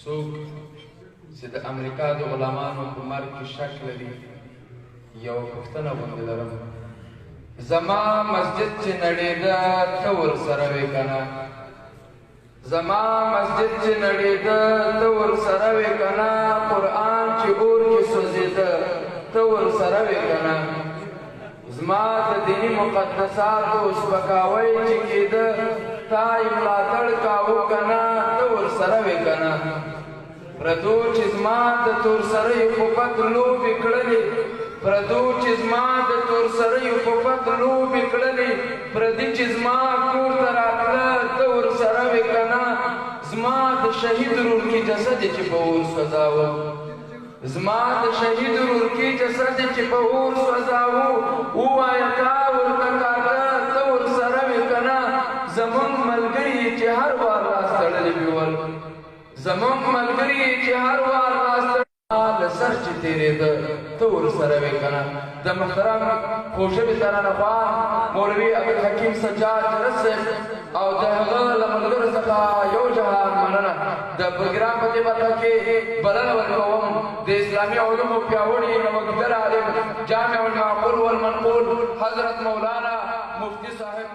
څوک چې د امریکا د غلامانو په مرګ کې شک لري، یوه پوښتنه غوندې لرم. زما مسجد چې نړېده، ته ورسره وې که نه؟ زما مسجد چې نړېده، ته ورسره وې که نه؟ قرآن چې اور کې سوځېده، ته ورسره وې که نه؟ زما د دیني مقدساتو سپکاوی چې کېده، تا یې ملاتړ کاوه که نه؟ ته ورسره وې که نه؟ پردو چې زما د تورسریو په پت لوبې کړلې، پردو چې زما د تورسریو په پت لوبې کړلې، پردي چې زما کور ته راتله، ته ورسره وې که نه؟ زما د شهید ورورکي جسد چې په اور سوځاوه، زما د شهید ورورکي جسد چې په اور سوځاوه، ووایه تا ورته کاته، ته ورسره وې که نه؟ زمونږ ملګري چې هر وار لاس تړلي بیول، زمونږ ملګري چې هر وار لاس له سر چې تېرېده، ته ورسره وې که نه؟ د محترم خوږژبې ترانه خوان مولوي عبدالحکیم سجاد جرس صاحب او د هغه له ملګرو څخه یو جهان مننه. د پروګرام په دې برخه کې بلنه ورکوم د اسلامي علومو پیاوړي نوښتګر عالم، جامع المعقول والمنقول، حضرت مولانا مفتي صاحب.